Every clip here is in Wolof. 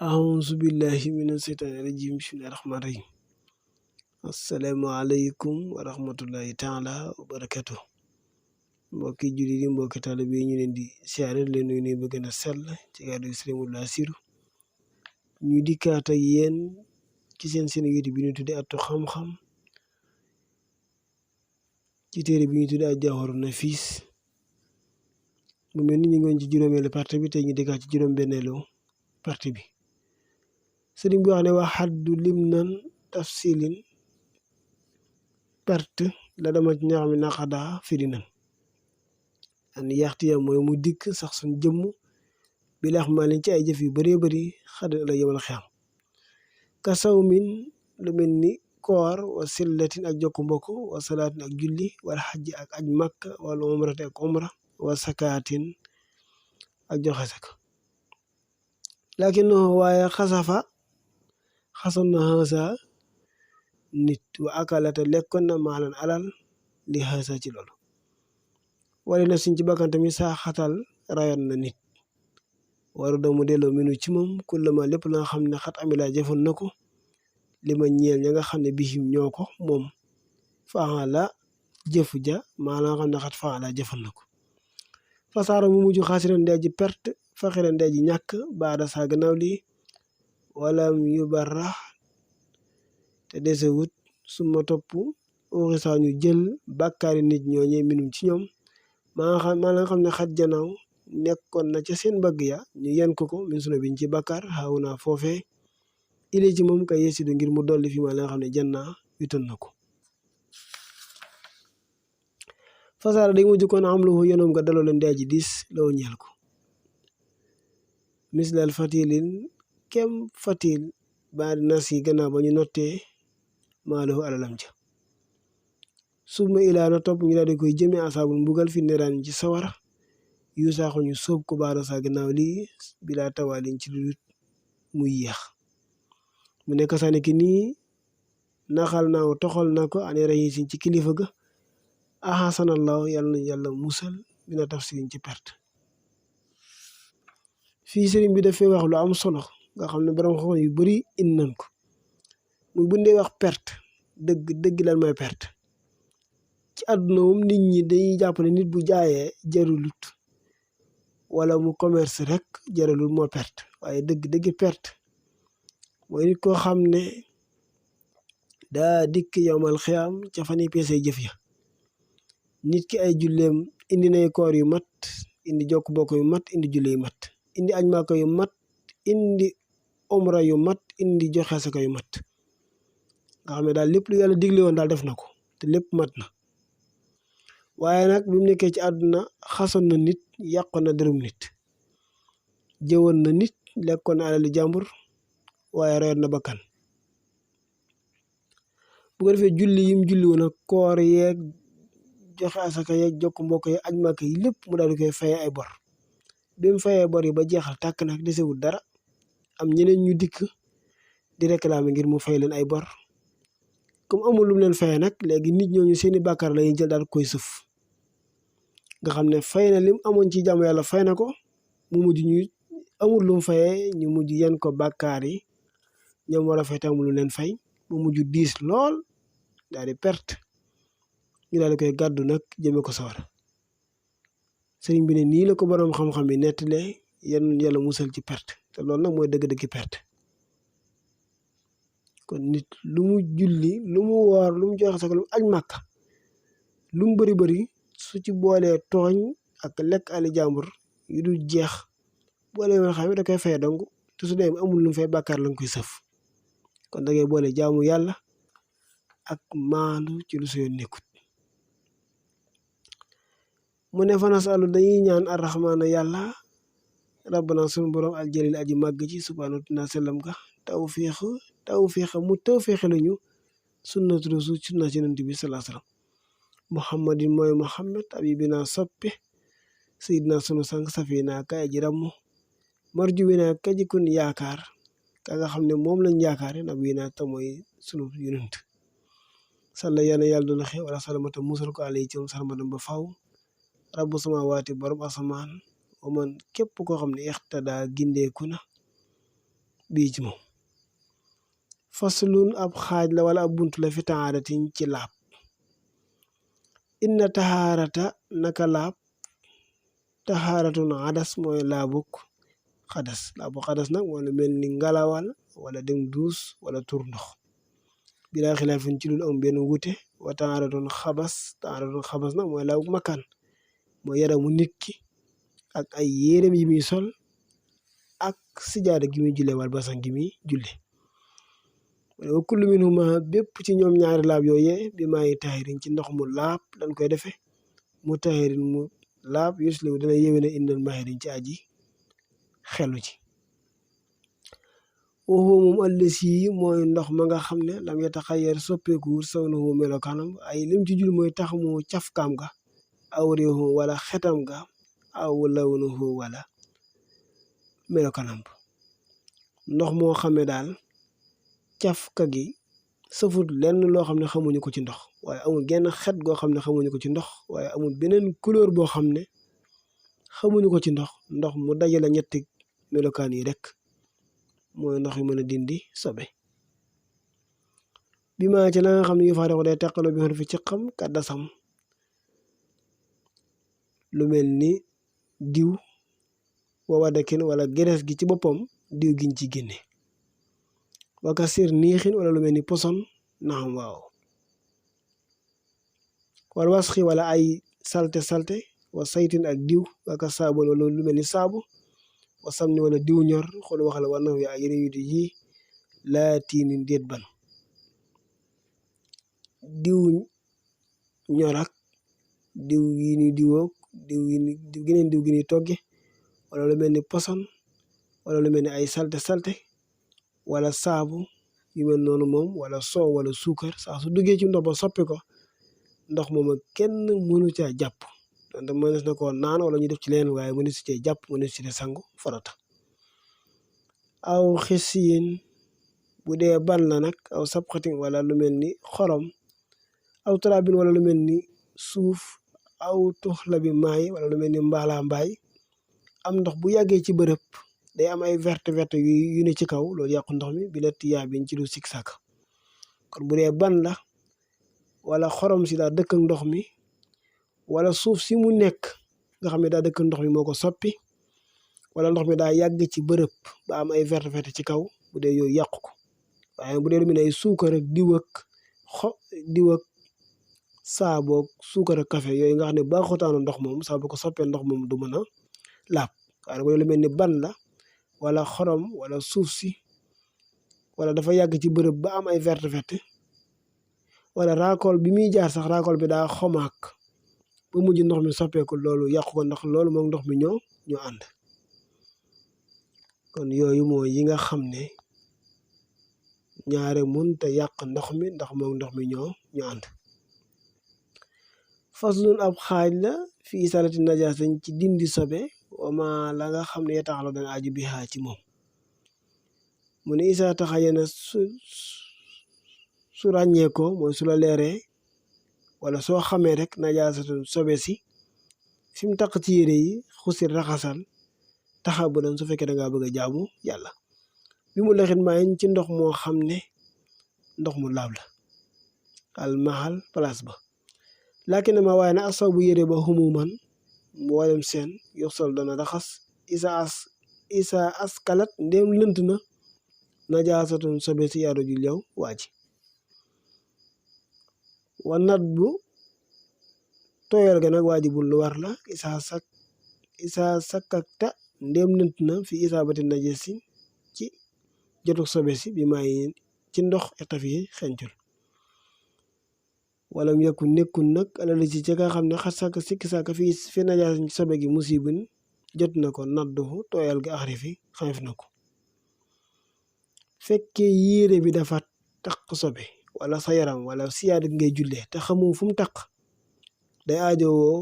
أعوذ بالله من الشيطان الرجيم بسم الله الرحمن الرحيم السلام عليكم ورحمة الله تعالى وبركاته mbokki jullit yi mbokki taalibe yi ñu leen di siyaare leen nuyu ba gën a sell ci kàddu Sëriñ Modou Lo Assirou ñu dikkaat ak yéen ci seen YouTube bi ñu tuddee Atu Xam-Xam ci téere bi ñu tuddee Al-Jawharu Nafis mu mel ni ñu ngi woon ci juróomeelu partie bi tey ñu dikkaat ci juróom-benneelu partie bi sëriñ bi wax ne wax xaddu lim nan tafsilin perte la dama ci ñax mi naqadaa firi nan an yaxtiya mooy mu dikk sax suñ jëmm bi lax maalin ci ay jëf yu bëree bëri xad la yemal xam kasaw min lu mel ni koor wa sillatin ak jokk mbokk wa salaatin ak julli wala xajji ak aj makka wala umrate ak umra wa sakaatin ak joxe sak lakin waaye xasoon na xasa nit wa akalata lekkoon na maalan alal li xasa ci loolu wala na suñ ci bakkan tamit saa xatal rayoon na nit waru doomu delloo minu ci moom kullama lépp la nga xam ne xat amilaa jëfoon na ko li ma ñeel ña nga xam ne bihim ñoo ko moom faala jëfu ja maa la nga xam ne xat faala jëfoon na ko fasaara mu mujj xaasiran ndee ji perte faxiran ndee ji ñàkk baada saa gannaaw lii walam yu barra te desewut su ma topp oxisaa ñu jël bàkkaari nit ñooñee minum ci ñoom maa la nga xam ne xat janaaw nekkoon na ca seen bëgg ya ñu yen ko min suna biñ ci bàkkaar xaaw naa foofee ile ci moom kay yesidu ngir mu dolli fi ma la nga xam ne jannaa witan na ko fasaara day mujj kon am lu yonoom nga daloo leen ndee ji diis law ñeel ko mislal fatilin kem fatil ba nas yi gannaaw ba ñu nottee maalahu alalam ja suma ilaa na topp ñu daal di koy jëmee asaabul mbugal fi neraan ci sawara yu saaxu ñu sóob ko baada saa gannaaw lii bilaa tawaalin ci lu muy yéex mu nekk sax ne ki nii naxal naaw toxal na ko ane rayisin ci kilifa ga ahasanallahu yàlla na yàlla musal dina tafsirin ci perte fii sëriñ bi dafay wax lu am solo nga xam ne borom xam yu bari indi nañ ko muy bundee wax perte dëgg lan mooy perte ci àdduna moom nit ñi dañuy jàpp ne nit bu jaayee jarulut wala mu commerce rek jarulut moo perte waaye dëgg perte mooy nit koo xam ne daa dikk yowmal xiyaam ca fani peese jëf ya nit ki ay julleem indi nay koor yu mat indi jokk bokk yu mat indi julle yu mat indi aj maaka yu mat indi umra yu mat indi joxe saka yu mat nga xam ne daal lépp lu yàlla digle woon daal def na ko te lépp mat na waaye nag bi mu nekkee ci àdduna xasoon na nit yàqoon na dërëm nit jëwoon na nit lekkoon na alali jàmbur waaye reyoon na bakkan bu ko defee julli yim julli woon ak koor yeeg joxe asaka yeeg jokk mbokk yeeg aj maaka yi lépp mu daal di koy faye ay bor bi mu fayee bor yi ba jeexal tàkk nag desewul dara am ñeneen ñu dikk di réclamer ngir mu fay leen ay bor comme amul lu mu leen fayee nag léegi nit ñooñu seeni bàkkaar la ñuy jël daal koy sëf nga xam ne fay na lim amoon ci jàmm yàlla fay na ko mu mujj ñu amul lu mu fayee ñu mujj yen ko bàkkaar yi ñoom war a fay te amul lu leen fay mu mujj diis lool daal di perte ñu daal di koy gàddu nag jëme ko sawar sëriñ bi ne nii la ko boroom xam-xam yi nettalee yenn yàlla musal ci perte te loolu nag mooy dëgg-dëgg perte kon nit lu mu julli lu mu woor lu mu joxe sax lu mu aj màkka lu mu bëri su ci boolee tooñ ak lekk ali jàmbur yu dul jeex boole yoo xam ne da koy fay dong te su dee amul lu mu fay bàkkaar la nga koy sëf kon da ngay boole jaamu yàlla ak maandu ci lu soo nekkut mu ne fanas alu dañuy ñaan arrahmaana yàlla rabbana sunu borom aljalil aji màgg ci subhaanahu wa sallam ga tawfiix mu tawfiix lañu sunnatu rasul sunna ci Yonent bi sallallahu alayhi wa sallam muhammadin mooy muhammad abibina soppe sayidina sunu sang safina kay aji rammu marjuwina kaji kun yaakaar ka nga xam ne moom lañ yaakaare nabiyina te mooy sunu yonent salla yàlla doon xew wala salamata musal ko alay ci moom sarmadam ba faw rabbu samawaati borom asamaan wa man képp koo xam ne ixtada gindeeku na bii ci moom faslun ab xaaj la wala ab bunt la fi tahaaratin ci laab inna tahaarata naka laab tahaaratun xadas mooy laabuk xadas nag mooy lu mel ni ngalawal wala dem duus wala tur ndox bilaa xilaafin ci lul am benn wute wa tahaaratun xabas nag mooy laabuk makkaan mooy yaramu nit ki ak ay yéreem yi muy sol ak sijaada gi muy julle wala basan gi muy julle wa kullu minhuma bépp ci ñoom ñaari laab yooyee bi maayi tahirin ci ndox mu laab dañ koy defe mu tahirin mu laab yuslihu dana yéwéne indal mahirin ci aji xelu ci waxuwa moom ëllës yi mooy ndox ma nga xam ne lam yataxayyar soppeekuwul sawnuhu melokaanam ay lim ci jul mooy tax mu cafkaam ga aw réexu wala xetam ga aw lawnuhu wala melokaanam ndox moo xam ne daal cafka gi sëfut lenn loo xam ne xamuñu ko ci ndox waaye amul genn xet goo xam ne xamuñu ko ci ndox waaye amul beneen couleur boo xam ne xamuñu ko ci ndox mu dajale ñetti melokaan yi rek mooy ndox yu mën a dindi sobe bi maa ci la nga xam ne yu faa ko day teqaloo bi xon fi ci xam kàddasam lu mel ni diw wawa dekin wala gerees gi ci boppam diw giñ ci génne waka sir niixin wala lu mel ni poson naxam waaw wala wasxi wala ay salte wa saytin ak diw waka saabul wala lu mel ni saabu wa samni wala diw ñor xool waxala war na ak yeneen yu di yi laatiini déet ban diw ñor ak diw yi ni diwoog geneen diw gi ni togge wala lu mel ni poson wala lu mel ni ay salte wala saabu yu mel noonu moom wala soow wala suukar saa su duggee ci ndox ba soppi ko ndox moom ak kenn mënu caa jàpp donte mënees na koo naan wala ñu def ci leen waaye mënees ci cee jàpp mënees ci sangu farata aw xisiyin bu dee ban la nag aw sabxatin wala lu mel ni xorom aw tarabin wala lu mel ni suuf aw tuxla bi maay wala lu mel ni mbaala mbaay am ndox bu yàggee ci bërëb day am ay verte yu ne ci kaw loolu yàqu ndox mi bi la tiyaa biñ ci lu sik sàkk kon bu dee ban la wala xorom si daa dëkk ndox mi wala suuf si mu nekk nga xam ne daa dëkk ndox mi moo ko soppi wala ndox mi daa yàgg ci bërëb ba am ay verte ci kaw bu dee yooyu yàqu ko waaye bu dee lu mel ne ay suukar ak diw ak saaboog suukar ak café yooyu nga xam ne baaxutaanu ndox moom saa bu ko soppee ndox moom du mën a laab waaye bu dee lu mel ni ban la wala xorom wala suuf si wala dafa yàgg ci bërëb ba am ay verte wala raakool bi muy jaar sax raakool bi daa xomaak ba mujj ndox mi soppeeku loolu yàqu ko ndax loolu moom ndox mi ñoo ànd kon yooyu mooy yi nga xam ne ñaare mënta yàq ndox mi ndax moom ndox mi ñoo ànd faslun ab xaaj la fi isalati najaasañ ci dindi sobe wama la nga xam ne yetaxalo dana aju bi xaa ci moom mu ne isa taxa yena su ràññee ko mooy su la leeree wala soo xamee rek najaasatu sobe si fi mu taq ci yére yi xusir raxasal taxa bu doon su fekkee da ngaa bëgg a jaamu yàlla bi mu lexit maayin ci ndox moo xam ne ndox mu laab la al mahal place ba laakin ma waaye na asaw bu yére ba xumuman mboolem seen yox sol dana raxas isa askalat ndéem lënt na najaasatun sobe si yaaro jul yow waa ji wa nat bu tooyal ga nag waajibul lu war la isa sakkakta ndéem lënt na fi isaabati najasin ci jotuk sobe si bi may ci ndox etaf yi xencul wala mu yekku nekkul nag alali ci ca nga xam ne xat sàkk sikki sàkk fi najaas sobe gi musibin jot na ko nadduhu tooyal ga axri fi xamef na ko fekkee yére bi dafa taq sobe wala sa yaram wala siyaadat ngay jullee te xamoo fu mu taq day aajowoo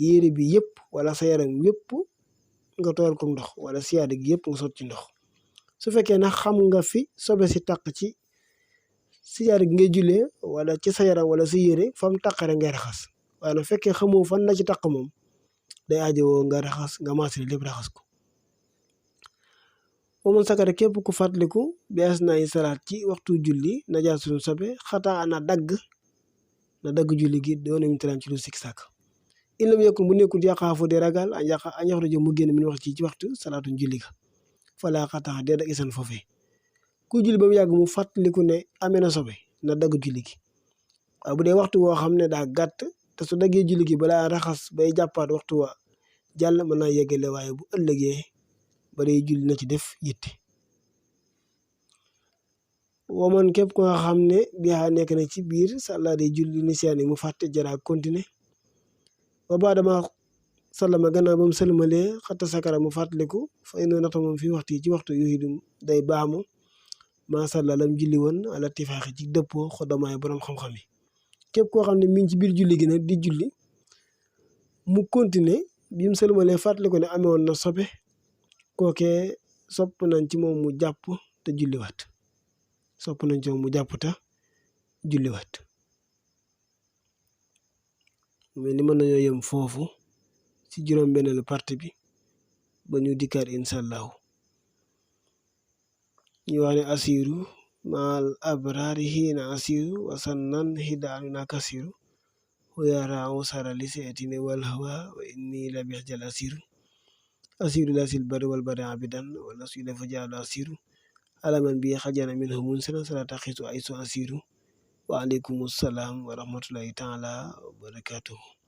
yére bi yëpp wala sa yaram yëpp nga tooyal ko ndox wala siyaadat gi yëpp nga sot ci ndox su fekkee nag xam nga fi sobe si taq ci siyaada gi ngay jullee wala ci sa yaram wala sa yére fa mu taq rek ngay raxas waaye nag fekkee xamoo fan la ci taq moom day aajowoo nga raxas nga maasale lépp raxas ko wa man sakara képp ku fàttaliku bees nay salaat ci waxtu julli najaasun sobe xataa na dagg julli gi doona mi talaan ci lu sikk sàkk ilam yokku mu nekkul yaqaafu di ragal a yaxruja mu génn min wax ci waxtu salaatun julli ga falaa xataa dee dag isan foofee ku julli ba mu yàgg mu fàttaliku ne amee na sobe na dagg julli gi waaye bu dee waxtu woo xam ne daa gàtt te su daggee julli gi balaa raxas bay jàppaat waxtu wa jàll mën naa yeggale waaye bu ëllëgee ba day julli na ci def yitte waman képp ko nga xam ne biyaa nekk na ci biir sàllaa day julli ni seen mu fàtte jaraa continuer ba baadama sallama gannaaw ba mu sëlmalee xatta sakara mu fàttaliku fa inoo naxta moom fii waxtu yi ci waxtu yooyu day baamu maa salla lam julli woon ala tifaaxi ci dëppoo xoddamaay borom xam-xam yi képp koo xam ne mi ngi ci biir julli gi nag di julli mu continuer bi mu sëlmalee fàttaliku ne amee woon na sobe kookee sopp nañ ci moom mu jàpp te julliwaat mais ni mën nañoo yem foofu ci juróom-benneelu partie bi ba ñu dikkaat incha allahu ñu wax ne asiru maal abraari hiina asiru wasannan hidaanu na kasiru huyara usara li seetine wal hawa wa inni la beex jal asiru la sil bari wal bari abidan wala suy dafa jaalu asiru alaman bi xajana min humun sena salata xisu ay so asiru wa aleykum salaam wa rahmatullahi taala wa barakatuhu